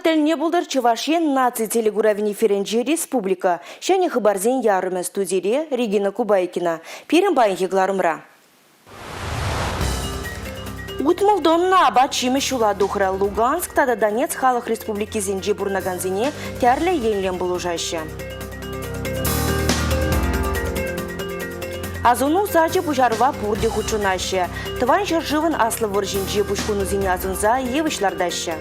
тӗлне пултӑр Чӑваш Ен наци телекуравӗн эфирӗнче республика ҫӗнӗ хыпарсен ярӑмӗ студире Регина Кубайкина. Пирӗн паянхи кӑларӑмра. 60 тонна апат-ҫимӗҫ ҫула тухрӗ. Луганск тата Донецк халӑх республикисенче пурӑнакансене тӗрлӗ енлӗн пулӑшаҫҫӗ. Асӑну сачӗ пуҫарӑва пурте хутшӑнаҫҫӗ. Тӑван ҫӗршывӑн Аслӑ вӑрҫинче пуҫ хунисене асӑнса йывӑҫ лартаҫҫӗ.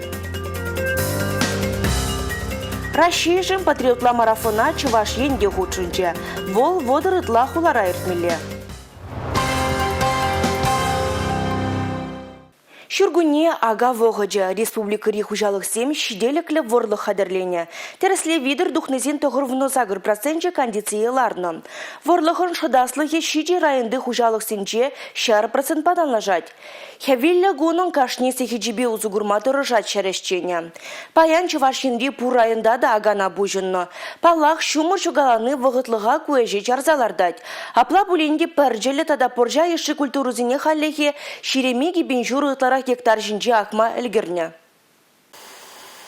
Раҫҫейшӗн патриотла марафона Чӑваш Ен те хутшӑнчӗ. Вӑл 30 ытла хулара иртмелле. Ҫуркунне ака вӑхӑчӗ. Республикӑри хуҫалӑхсем ҫителӗклӗ вӑрлӑх хатӗрленӗ. Тӗрӗслев витӗр тухнисен 98 проценчӗ кондицие ларнӑ. Вӑрлӑхӑн шӑтаслӑхӗ ҫичӗ районти хуҫалӑхсенче 100 процентпа танлашать. Хӗвеллӗ кунӑн кашни сехечӗпе усӑ курма тӑрӑшать ҫӗр ӗҫченӗ. Паян Чӑваш Енри пур районта та акана пуҫӑннӑ. Паллах, ҫумӑр ҫукалани вӑхӑтлӑха ку ӗҫе чарса лартать. Апла пулин те пӗрчӗллӗ тата пӑрҫа йышши культурӑсене хальлӗхе 22 пин ҫурӑ ытларах гектар ҫинче акма ӗлкӗрнӗ.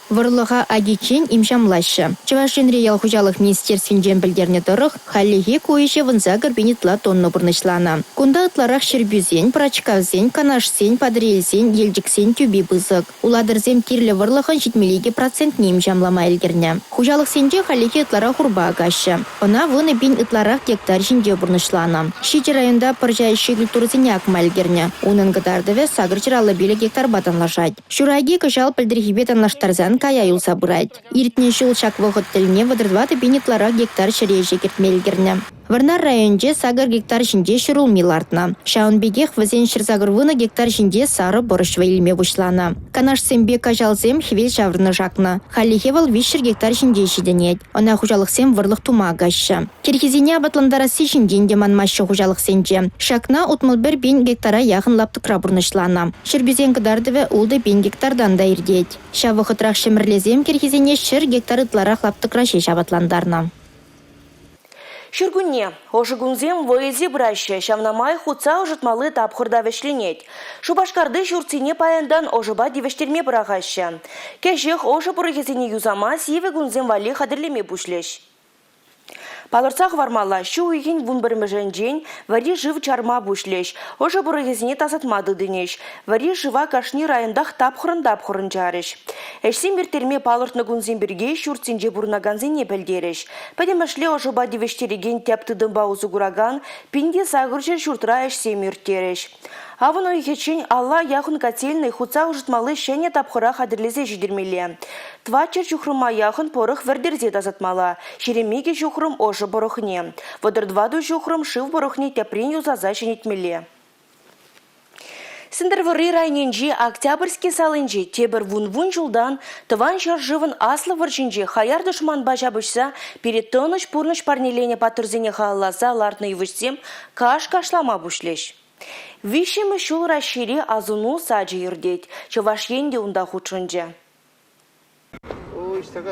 Вӑрлӑха акиччен имҫамлаҫҫӗ. Чӑваш Енри ял хуҫалӑх министерствинчен пӗлтернӗ тӑрӑх, хальлӗхе ку ӗҫе 18 пин ытла тонна пурнӑҫланӑ. Кунта ытларах Ҫӗрпӳсен, Пӑрачкавсен, Канашсен, Патӑрьелсен, Елчӗксен тӳпи пысӑк. Улатӑрсем кирлӗ вӑрлӑхӑн 72 процентне имҫамлама ӗлкӗрнӗ. Хуҫалӑхсенче хальлӗхе ытларах урпа акаҫҫӗ. Ӑна 10 пин ытларах гектар ҫинче пурнӑҫланӑ. Ҫичӗ районта пӑрҫа ӗҫҫи культурисене акма ӗлкӗрнӗ. Унӑн кӑтартӑвӗ 855 гектарпа танлашать. Ҫураки кӑҫал пӗлтӗрхипе танлаштарсан кая юлса пырать. Иртнӗ ҫул ҫак вӑхӑт тӗлне 34 пин ытларах гектар ҫӗре ӗҫе кӗртме ӗлкӗрнӗ. Вӑрнар районӗнче 8 гектар ҫинче ҫӗрулми лартнӑ. Ҫавӑн пекех вӗсен 180 гектар ҫинче сарӑ пӑрӑҫ вӑй илме пуҫланӑ. Канашсемпе Каҫалсем хӗвел ҫаврӑнӑш акнӑ. Хальлӗхе вӑл 300 гектар ҫинче ҫитӗнет. Ӑна хуҫалӑхсем вӑрлӑх тума акаҫҫӗ. Кӗрхисене апатлантарасси ҫинчен те манмаҫҫӗ хуҫалӑхсенче. Ҫакна 61 пин гектара яхӑн лаптӑкра пурнӑҫланӑ. Ҫӗрпӳсен кӑтартӑвӗ 6 пин гектартан та иртет. Ҫав вӑхӑтрах ҫӗмӗрлесем кӗрхисене 100 гектар ытларах лаптӑкра ҫеҫ апатлантарнӑ. Ҫуркунне. Ӑшӑ кунсем вӑй илсе пыраҫҫӗ. Ҫавна май хутса ӑшӑтмалли тапхӑр та вӗҫленет. Шупашкарти ҫуртсене паянтан ӑшӑпа тивӗҫтерме пӑрахаҫҫӗ. Кӗҫех ӑшӑ пӑрӑхӗсене юсама сивӗ кунсем валли хатӗрлеме пуҫлӗҫ. Палӑртса хӑвармалла, ҫу уйӑхӗн вунпӗрмӗшӗнчен вӗри шыв чарма пуҫлӗҫ, ӑшӑ пӑрӑхӗсене тасатма тытӑнӗҫ. Вӗри шыва кашни районтах тапхӑрӑн-тапхӑрӑн чарӗҫ. Ӗҫсем ирттерме палӑртнӑ кунсем пирки ҫуртсенче пурӑнакансене пӗлтерӗҫ. Пӗтӗмӗшле ӑшӑпа тивӗҫтерекен тӗп тытӑмпа усӑ куракан 1800 ҫуртра ӗҫсем ирттерӗҫ. Авӑн уйӑхӗччен алла яхӑн котельнӑй хутса ӑшӑтмалли ҫӗнӗ тапхӑра хатӗрлесе ҫитермелле. 400 ҫухрӑма яхӑн пӑрӑх вӗртерсе тасатмалла, 22 ҫухрӑм ӑшӑ пӑрӑхне, 34 ҫухрӑм шыв пӑрӑхне тӗпрен юсаса ҫӗнетмелле. Сӗнтӗрвӑрри районӗнчи Октябрьски салинче тепӗр вун-вун ҫултан Тӑван ҫӗршывӑн Аслӑ вӑрҫинче хаяр тӑшманпа ҫапӑҫса пире тӑнӑҫ пурнӑҫ парнеленӗ паттӑрсене халалласа лартнӑ йывӑҫсем каш кашлама пуҫлӗҫ. Виҫҫӗмӗш ҫул Раҫҫейре асӑну сачӗ иртет. Чӑваш Ен те унта хутшӑнчӗ.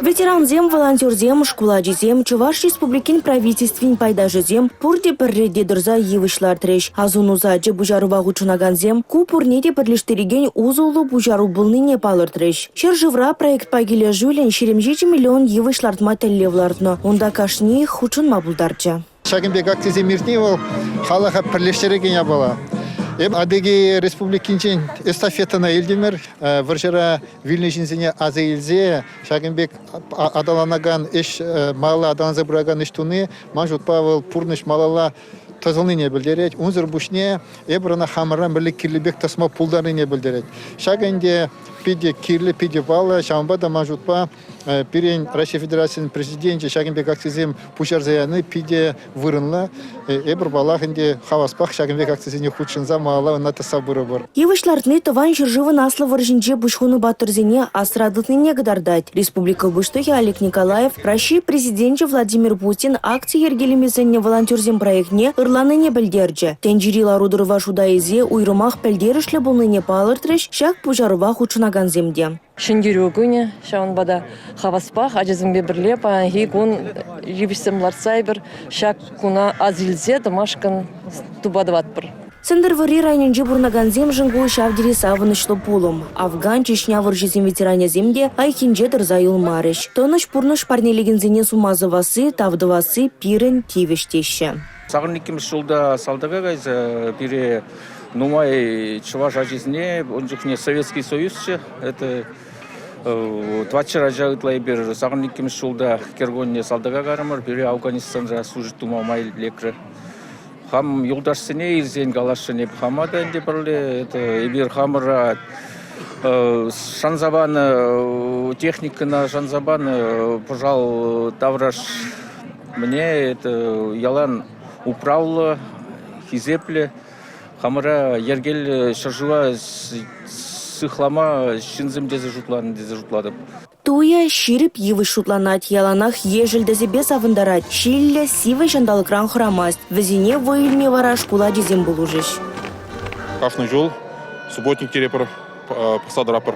Ветерансем, волонтерсем, шкул ачисем, Чӑваш Республикин Правительствин пайташӗсем пурте пӗр рете тӑрса йывӑҫ лартрӗҫ. Асӑну сачӗ пуҫарӑва хутшӑнакансем ку пурне те пӗрлештерекен усӑллӑ пуҫару пулнине палӑртрӗҫ. Ҫӗршывра проектпа килӗшӳллӗн 27 миллион йывӑҫ лартма тӗллев лартнӑ. Унта кашниех хутшӑнма пултарчӗ. Ҫакӑн пек акцисем иртни вӑл халӑха пӗрлештерекен япала. Эп Адыгея Республикинчен эстафетӑна илтӗмӗр. Вӑрҫӑра вилнӗ ҫынсене аса илсе ҫакӑн пек аталанакан ӗҫ, малалла аталанса пыракан ӗҫ туни, ман шутпа, вӑл пурнӑҫ малалла тӑсӑлнине пӗлтерет. Унсӑр пуҫне эпир ӑна хамӑра мӗнле кирлӗ пек тӑсма пултарнине пӗлтерет. Ҫакӑ ӗнтӗ питӗ кирлӗ, питӗ паллӑ. Ҫавӑнпа та ман шутпа Пирӗн Раҫҫей Федерацийӗн Президенчӗ ҫакӑн пек акцисем пуҫарса яни питӗ вырӑнлӑ. Эпир, паллах, ӗнтӗ хаваспах ҫакӑн пек акцисене хутшӑнса малалла ӑна тӑсса пырӑпӑр. Йывӑҫ лартни Тӑван ҫӗршывӑн Аслӑ вӑрҫинче пуҫ хунӑ паттӑрсене асра тытнине кӑтартать. Республика Пуҫлӑхӗ Олег Николаев Раҫҫей Президенчӗ Владимир Путин акци йӗркелеме сӗннӗ волонтерсен проектне ырланине пӗлтерчӗ. Тӗнчери лару-тӑрӑва шута илсе уйрӑмах пӗлтерӗшлӗ пулнине палӑртрӗҫ ҫак пуҫарӑва хутшӑнакансем те. Ҫӗнтерӳ кунӗ, ҫавӑнпа та хаваспах ачасемпе пӗрле паянхи кун йывӑҫсем лартса эпир ҫак куна ас илсе тӑмашкӑн тупа тӑватпӑр. Сӗнтӗрвӑрри районӗнче пурӑнакансемшӗн ку ҫав тери савӑнӑҫлӑ пулӑм. Афган, Чечня вӑрҫисен ветеранӗсем те айккинче тӑрса юлмарӗҫ. Тӑнӑҫ пурнӑҫ парнелекенсене сума сӑвасси, тав тӑвасси пирӗн тивӗҫ теҫҫӗ. 82-мӗш ҫулта салтака кайса пире нумай чӑваш ачисене, ун чухне Советский Союзчӗ, это 400 ача ытла эпир 82-мӗш ҫулта кӗркунне салтака карӑмӑр, пире Афганистанра служить тума май лекрӗ. Хам юлташсене илсен каласшӑн эп хама та ӗнтӗ пӗрле. Это эпир хамӑра шанса панӑ техникӑна шанса панӑ пӑшал тавраш мӗне это ялан управлӑ, хисеплӗ. Хамӑра йӗркеллӗ ҫӗршыва сыхлама ҫынсем тесе шутланӑ тесе шутлатӑп. Туя ҫирӗп йывӑҫ шутланать, яланах ешӗл тӗсӗпе савӑнтарать, ҫиллӗ, сивӗ ҫанталӑкран хӑрамасть. Вӗсене вӑй илме вара шкул ачисем пулӑшӗҫ. Кашни ҫул субботник терепӗр, пӑхса тӑратпӑр.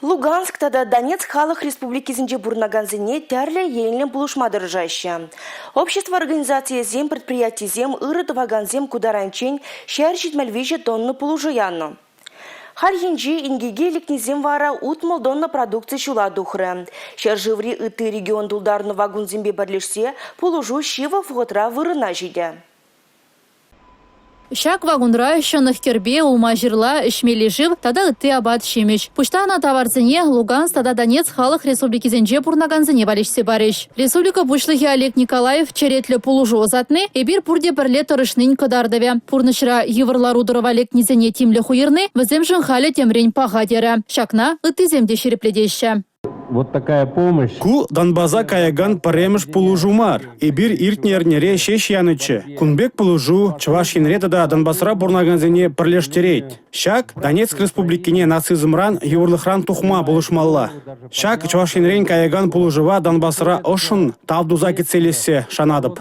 Луганск тата Донецк халӑх республикисенче пурӑнакансене тӗрлӗ енлӗн пулӑшма тӑрӑшаҫҫӗ. Общество организацийӗсем, предприятисем, ырӑ тӑвакансем ку таранччен 173 тонна пулӑшу янӑ. Хальхинче инкеке лекнисем вара 60 тонна продукци ҫула тухрӗ. Ҫӗршыври ытти регион тултарнӑ вакунсемпе пӗрлешсе пулӑшу ҫывӑх вӑхӑтра вырӑна ҫитӗ. Ҫак вакунра ҫӑнӑх кӗрпе, улма-ҫырла, ӗҫмелли шыв тата ытти апат-ҫимӗҫ. Пуҫтарнӑ таварсене Луганск тата Донецк халӑх республикисенче пурӑнакансене валеҫсе парӗҫ. Республика Пуҫлӑхӗ Олег Николаев черетлӗ пулӑшу ӑсатни эпир пурте пӗрле тӑрӑшнин кӑтартӑвӗ. Пурнӑҫра йывӑр лару-тӑрӑва лекнисене тимлӗх уйӑрни вӗсемшӗн халӗ темрен паха терӗ. Ҫакна ыттисем те ҫирӗплетеҫҫӗ. Вот такая помощь. Ку Донбаса каякан пӗрремӗш пулӑшу мар. Эпир иртнӗ эрнере ҫеҫ янӑччӗ. Кун пек пулӑшу Чӑваш Енре тата Донбасра пурӑнакансене пӗрлештерет. Ҫак Донецк Республикине нацизмран, йывӑрлӑхран тухма пулӑшмалла. Ҫак Чӑваш Енрен каякан пулӑшӑва Донбасра ӑшшӑн тав туса кӗтсе илессе шанатӑп.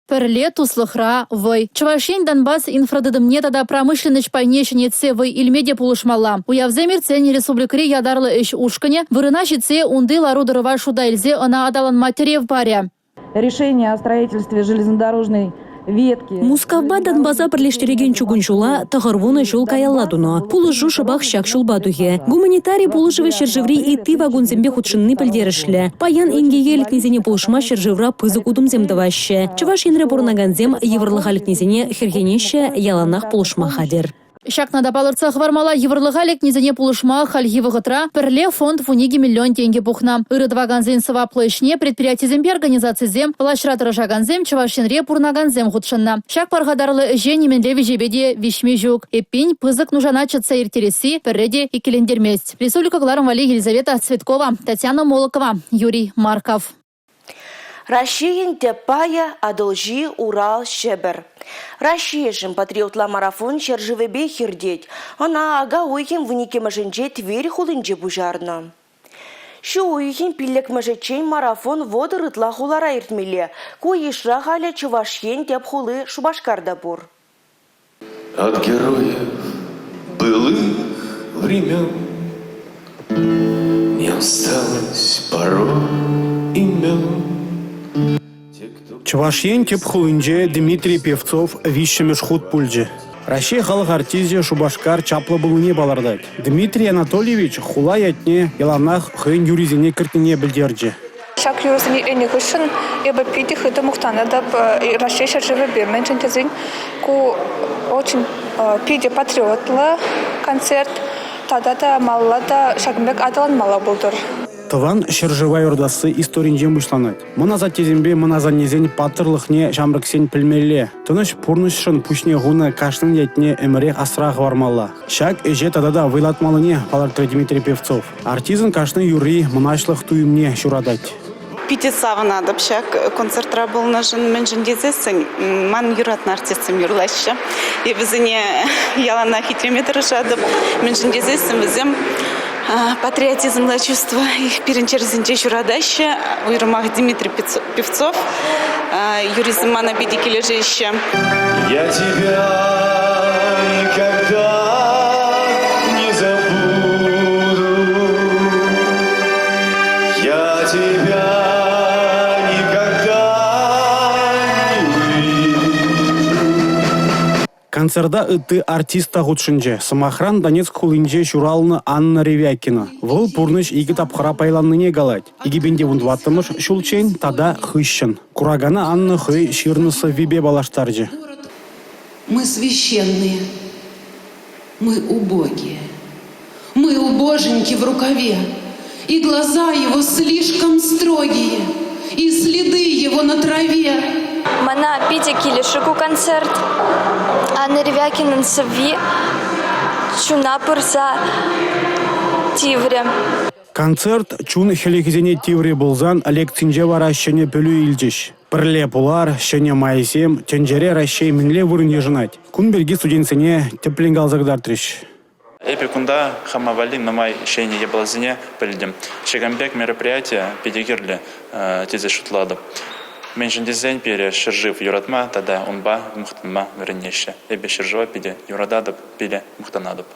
Пӗрле туслӑхра вӑй. Чӑваш Ен Донбасс инфратытӑмне тата промышленноҫ пайне ҫӗнетсе вӑй илме те пулӑшмалла. Уявсем иртсен республикӑри ятарлӑ ӗҫ ушкӑнӗ вырӑна ҫитсе унти лару-тӑрӑва шута илсе ӑна аталанма тӗрев парӗ. Решение о строительстве железнодорожной ветки. Мускавпа Донбаса пӗрлештерекен чукун ҫула 90 ҫул каялла тунӑ. Пулӑшу шӑпах ҫак ҫулпа тухӗ. Гуманитари пулӑшӑвӗ ҫӗршыври ытти вакунсемпе хутшӑнни пӗлтерӗшлӗ. Паян инкеке лекнисене пулӑшма ҫӗршывра пысӑк утӑмсем тӑваҫҫӗ. Чӑваш Енре пурӑнакансем йывӑрлӑха лекнисене хӗрхенеҫҫӗ, яланах пулӑшма хатӗр. Ҫакна та палӑртса хӑвармалла, йывӑрлӑха лекнисене пулӑшма хальхи вӑхӑтра пӗрле фонд 12 миллион тенкӗ пухнӑ. Ырӑ тӑвакансен сӑваплӑ ӗҫне предприятисемпе организацисем, влаҫра тӑрӑшакансем, Чӑваш Енре пурӑнакансем хутшӑннӑ. Ҫак пархатарлӑ ӗҫе нимӗнле виҫепе те виҫме ҫук. Эппин, пысӑк нушана чӑтса ирттересси пӗрре те иккӗлентермест. Республика кӑларӑм валли Елизавета Цветкова, Татьяна Молокова, Юрий Марков. Раҫҫейӗн тӗп пайӗ – Атӑлҫи, Урал, Ҫӗпӗр. Раҫҫейшӗн патриотла марафон ҫӗршывӗпех иртет. Ӑна ака уйӑхӗн 12-мӗшӗнче Тверь хулинче пуҫарнӑ. Ҫу уйӑхӗн пиллӗкмӗшӗччен марафон 30 ытла хулара иртмелле. Ку йышра халӗ Чӑваш Ен тӗп хули Шупашкар та пур. От героев былых времен Не осталось порой имен. Чӑваш Ен тӗп хулинче Дмитрий Певцов виҫҫӗмӗш хут пулчӗ. Раҫҫей халӑх артисчӗ Шупашкар чаплӑ пулнине палӑртать. Дмитрий Анатольевич хула ятне яланах хӑйӗн юррисене кӗртнине пӗлтерчӗ. Ҫак юрӑсене илнӗ хыҫҫӑн эпӗ питӗ хытӑ мухтанатӑп Раҫҫей ҫӗршывӗпе. Мӗншӗн тесен ку очень питӗ патриотлӑ концерт тата та малалла та ҫакӑн пек аталанмалла пултӑр. Тӑван ҫӗршыва юратасси историнчен пуҫланать. Мӑн асаттесемпе мӑн асаннесен паттӑрлӑхне ҫамрӑксен пӗлмелле. Тӑнӑҫ пурнӑҫшӑн пуҫне хунӑ кашнин ятне ӗмӗрех асра хӑвармалла. Ҫак ӗҫе тата та вӑйлатмаллине палӑртрӗ Дмитрий Певцов. Артистӑн кашни юрри мӑнаҫлӑх туйӑмне ҫуратать. Питӗ савӑнатӑп ҫак концертра пулнӑшӑн, мӗншӗн тесессӗн ман юратнӑ артистсем юрлаҫҫӗ. Эпӗ вӗсене яланах итлеме тӑрӑшатӑп, мӗншӗн тесессӗн вӗсем патриотизмла чувство пирӗн чӗресенче ҫуратаҫҫӗ. Уйрӑмах Дмитрий Певцов юррисем мана питӗ килӗшеҫҫӗ. Я тебя никогда не забуду. Я тебя никогда не увижу. Концерта ытти артист та хутшӑнчӗ. Сӑмахран, Донецк хулинче ҫуралнӑ Анна Ревякина. Вӑл пурнӑҫ икӗ тапхӑра пайланнине калать. 2014-мӗш ҫулччен тата хыҫҫӑн. Куракана Анна хӑй ҫырнӑ сӑввипе паллаштарчӗ. Мы священные, мы убогие, мы у боженьки в рукаве, и глаза его слишком строгие, и следы его на траве. Мана питӗ килӗшрӗ ку концерт. Анна Ревякинӑн сӑвви чуна пырса тиврӗ. Концерт чун хӗлӗхӗсене тиврӗ пулсан лекцинче вара ҫӗнӗ пӗлӳ илчӗҫ. Пӗрле пулар, ҫӗнӗ майсем, тӗнчере Раҫҫей мӗнле вырӑн йышӑнать? Кун пирки студентсене тӗплӗн каласа кӑтартрӗҫ. Эпӗ кунта хама валли нумай ҫӗнӗ япаласене пӗлтӗм. Ҫакӑн пек мероприяти питӗ кирлӗ тесе шутлатӑп. Мӗншӗн тесен пире ҫӗршыв юратма тата унпа мухтанма вӗренеҫҫӗ. Эпӗ ҫӗршыва питӗ юрататӑп, питӗ мухтанатӑп.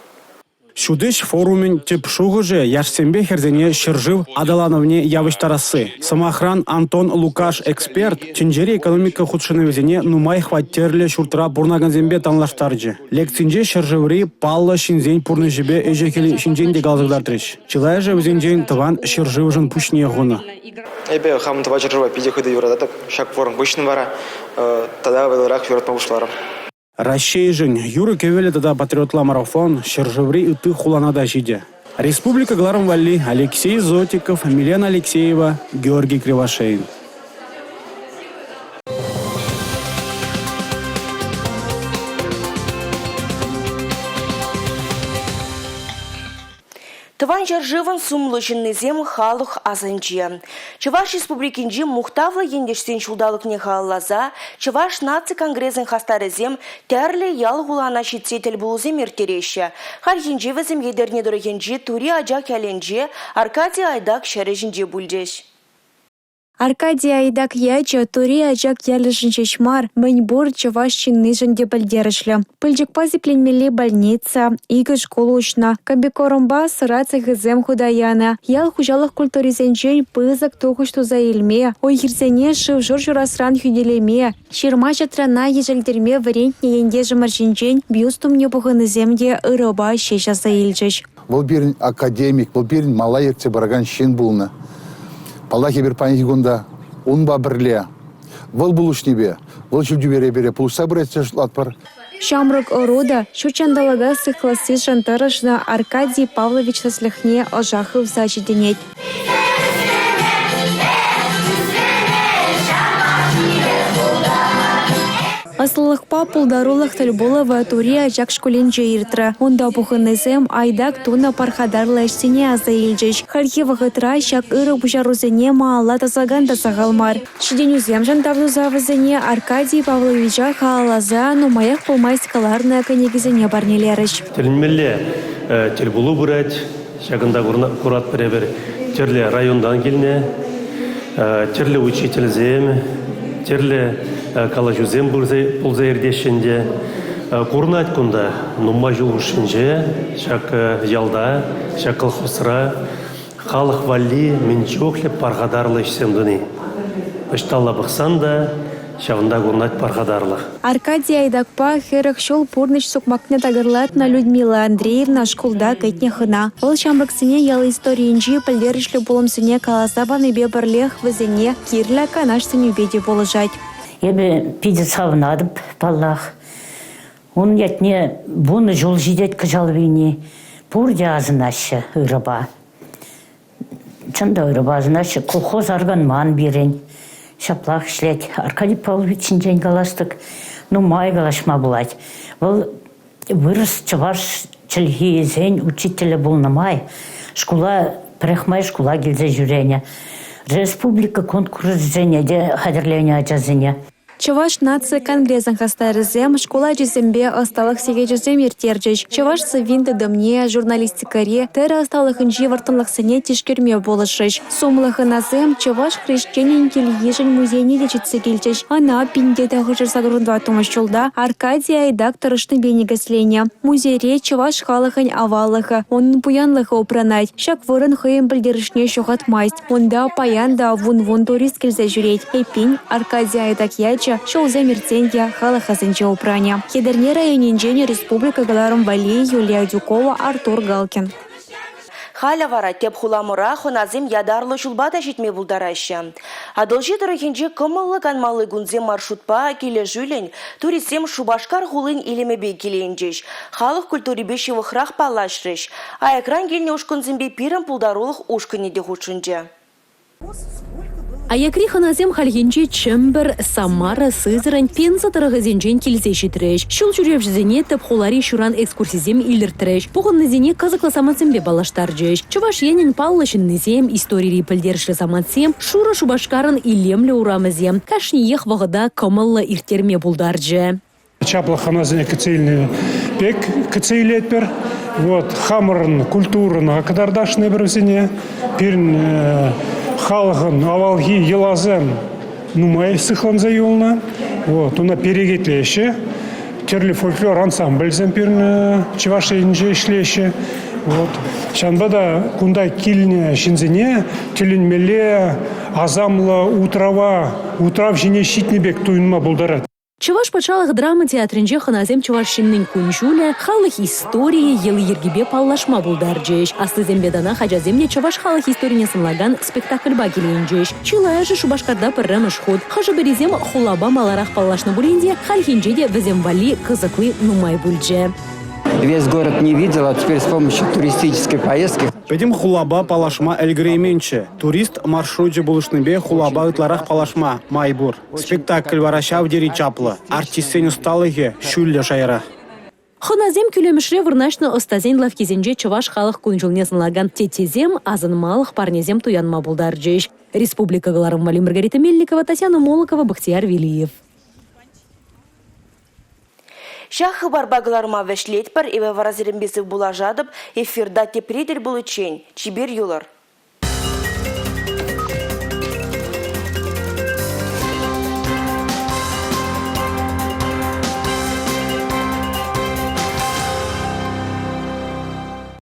Ҫутӗҫ форумӗн тӗп шухӑшӗ – яшсемпе хӗрсене ҫӗршыв аталанӑвне явӑҫтарасси. Сӑмахран, Антон Лукаш эксперт тӗнчери экономика хутшӑнӑвӗсене нумай хваттерлӗ ҫуртра пурӑнакансемпе танлаштарчӗ. Лекцинче ҫӗршыври паллӑ ҫынсен пурнӑҫӗпе ӗҫӗ-хӗлӗ ҫинчен те каласа кӑтартрӗҫ. Чылайӑшӗ вӗсенчен тӑван ҫӗршывшӑн пуҫне хунӑ. Эпӗ хам тӑван ҫӗршыва питӗ хытӑ юрататӑп. Ҫак форум хыҫҫӑн вара тата вӑйлӑрах юратма пуҫларӑм. Раҫҫейшӗн юрӑ-кӗвӗллӗ тата патриотла марафон ҫӗршыври ытти хулана та ҫитӗ. Республика кӑларӑм валли Алексей Зотиков, Милена Алексеева, Георгий Кривошеин. Тӑван ҫӗршывӑн сумлӑ ҫыннисем халӑх асӗнче. Чӑваш Республикинчи мухтавлӑ ентешсен ҫулталӑкне халалласа Чӑваш наци конгресӗн хастарӗсем тӗрлӗ ял-хулана ҫитсе тӗлпулусем ирттереҫҫӗ. Хальхинче вӗсем Етӗрне тӑрӑхӗнчи Тури Ачак ялӗнче Аркадий Айдак ҫӗрӗ ҫинче пулчӗҫ. Аркадий Айдак ячӗ Тури Ачак ялӗшӗн ҫеҫ мар, мӗн пур чӑваш ҫыннишӗн те пӗлтерӗшлӗ. Пылчӑкпа сипленмелли больница, икӗ шкул уҫнӑ, комбикормпа сӑра цехӗсем хута янӑ. Ял хуҫалӑх культурисенчен пысӑк тухӑҫ туса илме, уй-хирсене шыв-шур ҫурасран хӳтӗлеме, ҫырма-ҫатрана ешӗлтерме вӗрентнӗ ентешӗмӗр ҫинчен бюст умне пухӑннисем те ырӑпа ҫеҫ аса илчӗҫ. Вӑл пирӗн академик, вӑл пирӗн мала ертсе пыракан ҫын пулнӑ. Паллах, эпир паянхи кун та унпа пӗрле, вӑл пулӑшнипе, вӑл ҫӳл тӳпере пире пулӑшса пырать тесе шутлатпӑр. Ҫамрӑк ӑру та ҫут ҫанталӑка сыхлассишӗн тӑрӑшнӑ Аркадий Павлович тӗслӗхне ӑша хывса ҫитӗнет. Ӑслӑлӑхпа пултарулӑх тӗл пулӑвӗ Тури Ачак шкулӗнче иртрӗ. Унта пухӑннисем Айдак тунӑ пархатарлӑ ӗҫсене аса илчӗҫ. Хальхи вӑхӑтра ҫак ырӑ пуҫарусене малалла тӑсакан та сахал мар. Ҫитӗнӳсемшӗн тав туса вӗсене Аркадий Павловича халалласа нумаях пулмасть кӑларнӑ кӗнекисене парнелерӗҫ. Тӗлӗнмелле тӗл пулу пырать. Ҫакӑнта куратпӑр эпир тӗрлӗ районтан килнӗ тӗрлӗ учительсем, тӗрлӗ калаҫусем пулса иртеҫҫӗ ӗнтӗ. Курӑнать кунта нумай ҫул хушшинче ҫак ялта, ҫак колхозра халӑх валли мӗн чухлӗ пархатарлӑ ӗҫсем туни. Ӑҫталла пӑхсан та Ҫавӑнта курӑнать пархатарлӑх. Аркадий Айдакпа 40 ҫул пурнӑҫ сукмакне такӑрлатнӑ Людмила Андреевна шкулта кӗтнӗ хӑна. Вӑл ҫамрӑксене ял историйӗнчи пӗлтерӗшлӗ пулӑмсене каласа панипе пӗрлех вӗсене кирлӗ канаш-сӗнӳпе те пулӑшать. Эпӗ питӗ савӑнатӑп, паллах. Ун ятне вунӑ ҫул ҫитет кӑҫал вилни. Пурте асӑнаҫҫӗ ырӑпа. Чӑн та ырӑпа асӑнаҫҫӗ. Колхоз арканман пирӗн. Ҫаплах ӗҫлет. Аркадий Павлович ҫинчен калас-тӑк, нумай калаҫма пулать. Вӑл вырӑс, чӑваш чӗлхисен учителӗ пулнӑ май шкула пӗрехмай шкула килсе ҫӳренӗ. Республика конкурсӗсене те хатӗрленӗ ачасене. Чӑваш наци конгресӗн хастарӗсем шкул ачисемпе ӑсталӑх сехечӗсем ирттерчӗҫ. Чӑваш сӑввин тытӑмне, журналистикӑри, тӗрӗ ӑсталӑхӗнчи вӑрттӑнлӑхсене тишкерме пулӑшрӗҫ. Сумлӑ хӑнасем чӑваш хресченӗн кил-йышӗн музейне те ҫитсе килчӗҫ. Ӑна 1984 ҫулта Аркадий Айдак тӑрӑшнипе никӗсленӗ. Музейре чӑваш халӑхӗн аваллӑхӗ, унӑн пуянлӑхӗ упранать. Ҫак вырӑн хӑйӗн пӗлтерӗшне ҫухатмасть. Унта паян та вун-вун турист килсе ҫӳрет. Эппин, Аркадий Айдак ячӗ. ячӗ ҫулсем иртсен те халӑх асӗнче упранӗ. Етӗрне районӗнчен республика кӑларӑм валли Юлия Адюкова, Артур Галкин. Халӗ вара тӗп хуламӑра хӑнасем ятарлӑ ҫулпа та ҫитме пултараҫҫӗ. Атӑлҫи тӑрӑхӗнче кӑмӑллӑ канмалли кунсем маршрутпа килӗшӳллӗн туристсем Шупашкар хулин илемӗпе киленчӗҫ, халӑх культурипе ҫывӑхрах паллашрӗҫ. Аякран килнӗ ушкӑнсемпе пирӗн пултарулӑх ушкӑнӗ те хутшӑнчӗ. Аякри хӑнасем хальхинче Чӗмпӗр, Самара, Сызрань, Пенза тӑрӑхӗсенчен килсе ҫитрӗҫ. Ҫул ҫӳревҫӗсене тӗп хулари ҫуран экскурсисем илӗртрӗҫ. Пухӑннисене кӑсӑклӑ самантсемпе паллаштарчӗҫ. Чӑваш Енӗн паллӑ ҫыннисем, историри пӗлтерӗшлӗ самантсем, шурӑ Шупашкарӑн илемлӗ урамӗсем кашниех вӑхӑта кӑмӑллӑ ирттерме пултарчӗ. Чаплӑ хӑнасене кӗтсе илнӗ пек кӗтсе илетпӗр. Вот хамӑрӑн культурӑна кӑтартасшӑн эпир вӗсене. Пирӗн халӑхӑн авалхи йӑласем нумай сыхланса юлнӑ. Вот, уна перекетлеҫҫӗ. Тӗрлӗ фольклор ансамбльсем пирӗн Чӑваш Енӗнче ӗҫлеҫҫӗ. Вот. Ҫавӑнпа та кунта килнӗ ҫынсене тӗлӗнмелле асамлӑ утрава, утрав ҫине ҫитнӗ пек туйӑнма пултарать. Чӑваш патшалӑх драма театрӗнче хӑнасем чӑваш ҫыннин кун-ҫулӗ, халӑх историйӗ, йӑли-йӗркипе паллашма пултарчӗҫ. Аслисемпе танах ачасем те чӑваш халӑх историне сӑнлакан спектакльпа киленчӗҫ. Чылайӑшӗ Шупашкарта пӗрремӗш хут. Хӑшӗ-пӗрисем хулапа маларах паллашнӑ пулин те хальхинче те вӗсем валли кӑсӑкли нумай пулчӗ. Весь город не видел, а теперь с помощью туристической поездки. Пӗтӗм хулапа паллашма ӗлкӗрейменччӗ. Турист маршручӗ пулӑшнипе хулапа ытларах паллашма май пур. Спектакль вара ҫав тери чаплӑ, артистсен ӑсталӑхӗ ҫӳллӗ шайра. Хӑнасем кӳлемӗшре вырнаҫнӑ ӑстасен лавккисенче чӑваш халӑх кун-ҫулне сӑнлакан теттесем, асӑнмалӑх парнесем туянма пултарчӗҫ. Республика кӑларӑм валли Маргарита Мельникова, Татьяна Молокова, Бахтияр Велиев. Ҫак хыпарпа кӑларма вӗҫлетпӗр. Эпӗ вара сирӗнпе сывпуллашатӑп. Эфирта тепре тӗл пуличчен. Чипер юлӑр.